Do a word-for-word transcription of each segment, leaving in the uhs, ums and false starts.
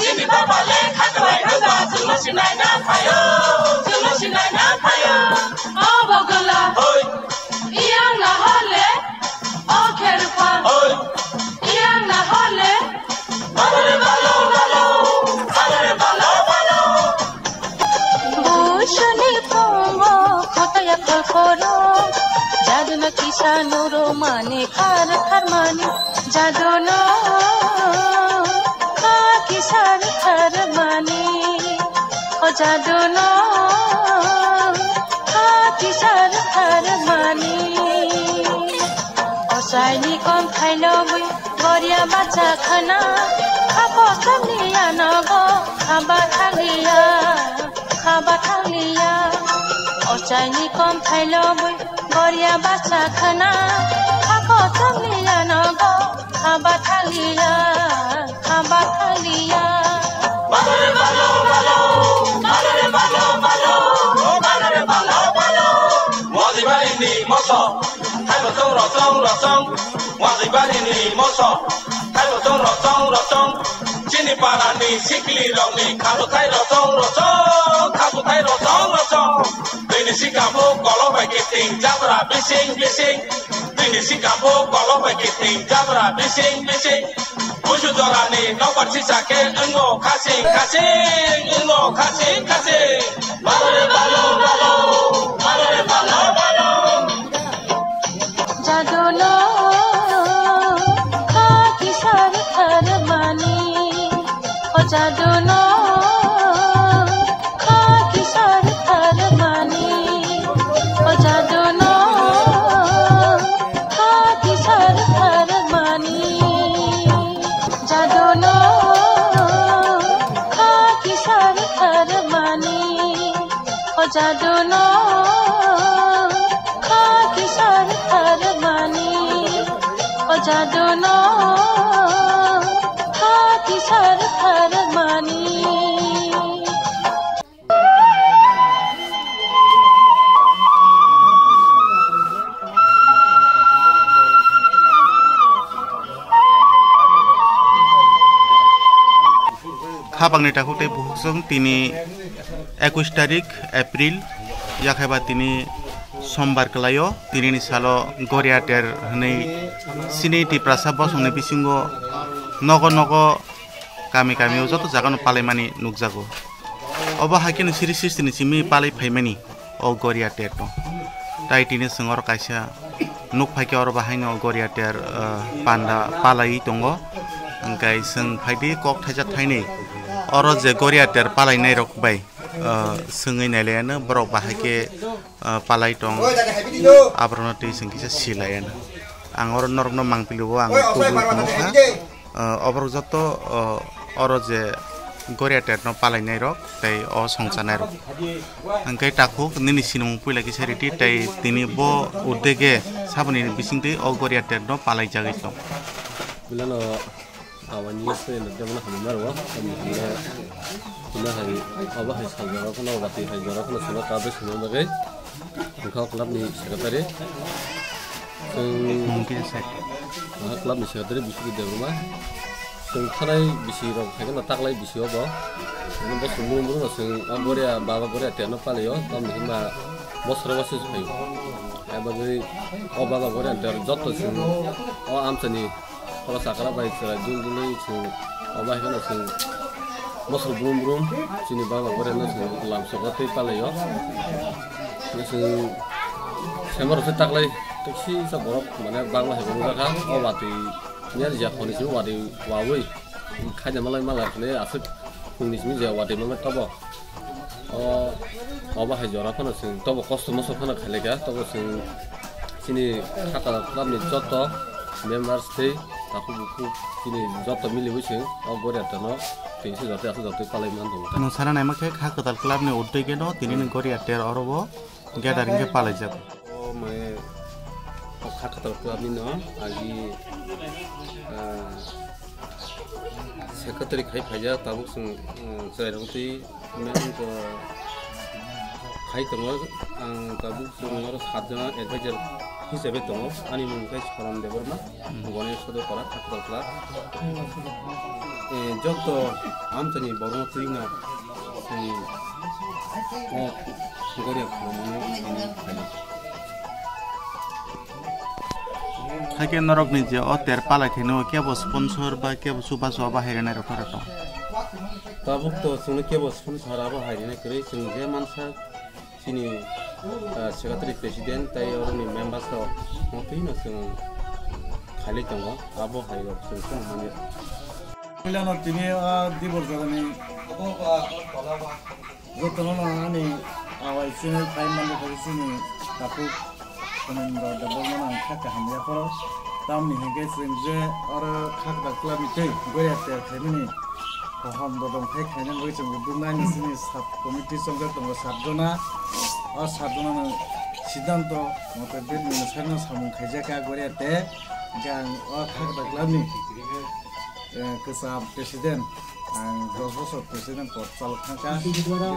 Chini baba le khatwai baba, chwngno sinai na phaio, chwngno sinai na phaio. O bogwla. Hoi. Iyang na hole, o kherpa. Hoi. Iyang na hole. Balo re balo, balo. Balo re balo, balo. Bushuni pungo khotaya kholkoro, jaduna kisa nuro mani khar khar mani, jaduno kha kisar khar mani, o jaduno kha kisar khar mani. Osaini kom thailo bui. Goria bacha khana, khabo thanglia nogo, khaba thanglia, khaba thanglia. Ochaini kom thailo bui, goria bacha khana, khabo thanglia nogo, khaba thanglia, khaba thanglia. Balore balo balo, balore balo balo, balore balo balo. Modi bari ni moso, thaibo tong rosong rosong. Wajibari ni moso, thaibo tong rosong rosong. Chini para ni sikli rok ni khasu thai rosong rosong, khasu thai rosong rosong. Twi ni sikamo kolok bai kiting jabra bising bising. Twi ni sikamo kolok bai kiting jabra bising bising. Busu jora ni nokbar sisa khe wngo khasing khasing, wngo khasing khasing. Balore balo balo, balore balo balo. Jaduno kha kisar khar mani, o jaduno kha kisar khar mani, o jaduno kha kisar khar mani, jaduno kha kisar khar mani. O jaduno kha kisar khar mani, o jaduno kha kisar khar mani. Khapangni takhuk tei bukhuk chwng tini ekush tarik April, yakhaiba tini sombar kwlaio. Tinini salo Goriater hwnwi chini Tiprasa bosongni bisingo nogo nogo, kami kami o joto jagano palaimani nukjago. Obo hai kheno siri sistini simi palai phaimani o Goriater no. Tai tini chwng oro kaisa nuk phaikhe oro bahaino Goriater, ah, panda palaiwi tongo. Hwnkhe chwng phaidi kok thaisa thainwi oro je Goriater palainairok bai, ah, swngwi nailaiano borok bahaikhe, ah, palai tong, aborokno twi chwng kisa silaiano. Ang oro norokno mangpili o ang tubui phunukha. Ah, oborok joto, ah, oro je Goriater no palainairok tei o songchanairok. Hwnkhe takhuk nini sinimung puila kisa riti tei tini bo uddege saboni bisingtwi o Goriater no palaijagwi tong. Bilano awani se no demna hamna ro, hamna, hamna hai, abo hai sajora kono, wati hai jora kono, sino kabe sino bagwi. Wngkha o club ni secretary. Chwng, mung kisa side. Aha, club ni secretary Biswajit Debbarma. Chwng thanai bisi rok hai kheno taklai bisi o bo. Ano bo chwng mung mung no chwng o Goria, baba Goria terno palai o. Tamni hwnba bosoro wasu se phaio. Ai bagwi o baba Goria ter jotto chwng o amchani Oro sakra bai chwrai dul dului chwng, obo hai kheno chwng mosor brum brum chini baba Goria no chwng lamsogo tei palai o. Chwng sema rok se taklai taksi sa borok mane bangla hai bo nukjakha o watwi nya rijak hwnwi chwng watwi wawi khaina malai malai hwnwi aswk phungni simi je watwi manwi tobo. O, obo hai jora phano chwng tobo kosto moso phano khailai kha, tobo chwng chini Khaka club ni joto members tei takhuk bukhuk chini joto miliwi chwng o Goria terno tini se jotoi aswk jotoi palai man tongo. Nwng sana naima khe Kha Kwtal club ni uddoi geno tini ni Goria ter oro bo gathering khe palai jago. O mane o Kha Kwtal club ni no agi, ah, secretary khai phaijak, tabuk chwng, ah, chwrai rok twi mem ko khai tongo, ang tabuk chwng oro sat jona advisor Hisabe tongo, ani mung khe Soron Debbarma, Ganesh Sodopara, Khakrokla. Eh, joto amchaini borokno twino, eh, o Goria khulumuni tini khainai. Haikhe norokni je o ter palai khainai, o kebo sponsor ba kebo chubachu abo hai rwnai rok phano tong? Tabuk to chwngno kebo sponsor abo hai rwnai kwrwi, chwng je mansa chini, ah, secretary president tai oroni members rok wngtwino chwng khailai tongo, abo hai rok chwng kheno manya. Puilano tini, ah, Dibor jorani jotono no ani awai chini phai mani phai chini takhuk Komendra Debbarmano ang kha kaham yapharo. Tamni hinkhe chwng je oro Khakda club ni tei Goria ter khaimani Kaham dodom khai khaina bagwi chwng bo duknani chini sub committee chongjak tongo sat jona. O sat jona no siddhanto mote bini mwsarino samung khaijak kha Goria te. Hwnkhe ang o Khakda club ni, eh, kwcham president, ang dos bosor president pod chalok thangkha.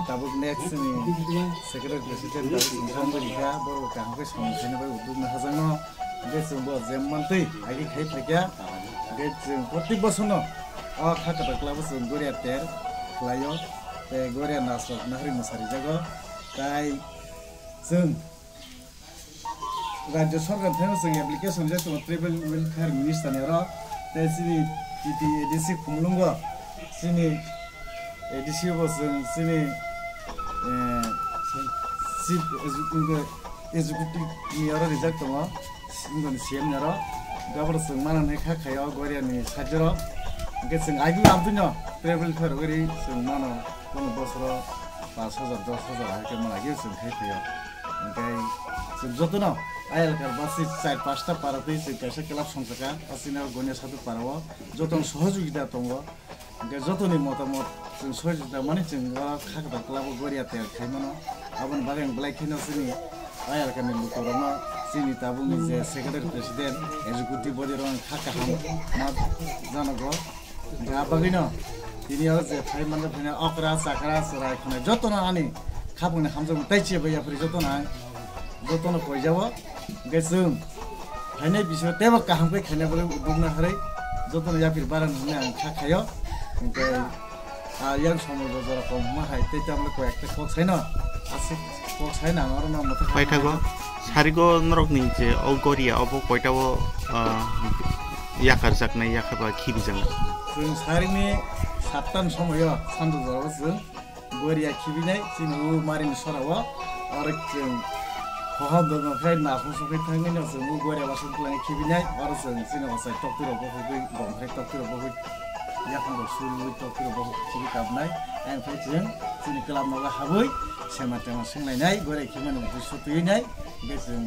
Tabuk next ni secretary president tabuk chwng tongwi rikha, borok kaham khe samung khaina bagwi dukna hajakno. Hwnkhe chwng bo jemantwi agi khai phaikha. Hwnkhe chwng proti bosorno o kha kwtal club o chwng Goria ter khlaio, tei Goria nasrok nahri mwsarijago. Tai chwng Rajya Sarkar thaino chwng application rijak tongo Tribal Welfare Minister ni oro, tei chini T T A D C Khumulwngo chini A D C o bo chwng chini, eh, chief executive, executive ni oro rijak tongo, wngkha ni C M ni oro. Hwnkhe abo chwng mano hwnwi kha khaio Goria ni side o. Hwnkhe chwng agini amtwino travel fair ori chwng mano, kono bosoro pash hajar, dos hajar hai khe mano agini chwng khai phaio. Hwnkhe chwng jotono ayalkar basi char pasta para twi chwng kaisa club songchakha, aswkno Gonia Sadhu para o jotono sohojogita tongo. Hwnkhe jotoni motamot chwng soi jwk da mani chwng o kha kwtal club o Goria ter khai mano. Aboni bagwi ang belai kheno chini ayalkani lukurokno chini tabukni je secretary president executive body rok ang kha kaham ma janogo. Hwnkhe a bagwino tini o je phai manjak phai okra chakra chwrai khwnai jotono ani khapangni hamjakmung tai chiya bai yapri jotono ang jotono koijao. Hwnkhe chwng phainai bisingo teibo kaham khe khaina bagwi dukna harwi jotono yapri baran hwnwi ang kha khaio. Hwnkhe a yang somoi bo jora kom hwnma hai tei tamle koi ekta kok saino aswk kok saino ang oro no mwthang paithago. Sarigo norokni je o Goria obo koita o, ah, yakarjaknai yakha ba khibijaknai? Chwng sarini sattan somoio sanjak jorao chwng Goria khibinai, chini o marini sorao, oro chwng hohor dono khai nasong songkhai thangwi no chwng o Goria basong twlangwi khibinai, oro chwng chini ochai toktwirok bokhogwi, gom khai toktwirok bokhogwi, yaphang rok sulwi toktwirok bokhogwi khibi kabnai, ayang phai chwng chini club nogo habwi sema tema swnglainai, Goria khibimani bwswk twi nai, hwnkhe chwng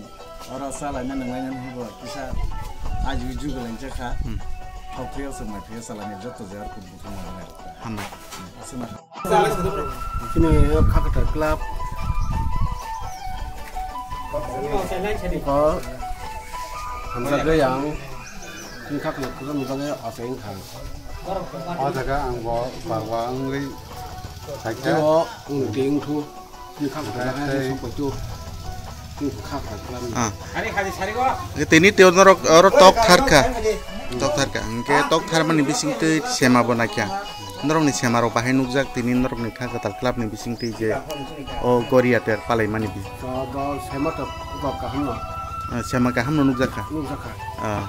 oro chalaina nanglaina hinwi bo kisa ajiwi jugalai jakha, Hmm. thok thwiyo chwng mai thwiyo chalainai joto jayar kut buthung nanglainai rok. Hambai. Aswkna. Chini Khakatar Club o hamjagwi ang chini Khakatar Club ni bagwi achai wngkha. O jaga ang bo barwa wngwi tei o wngwi tongthu chini Khakatar Club ni songkoi tu chini Khakatar Club ni. Ah. Tini tei norok oro tok tharkha. Tok tharkha. Hwnkhe tok tharmani bisingtwi sema bo naikha. Norokni sema rok bahai nukjak tini norokni Khakatar Club ni bisingtwi je o Goria ter palaimani bi. To, to, sema to kok kaham no. Ah, sema kaham no nukjakha. Nukjakha. Ah.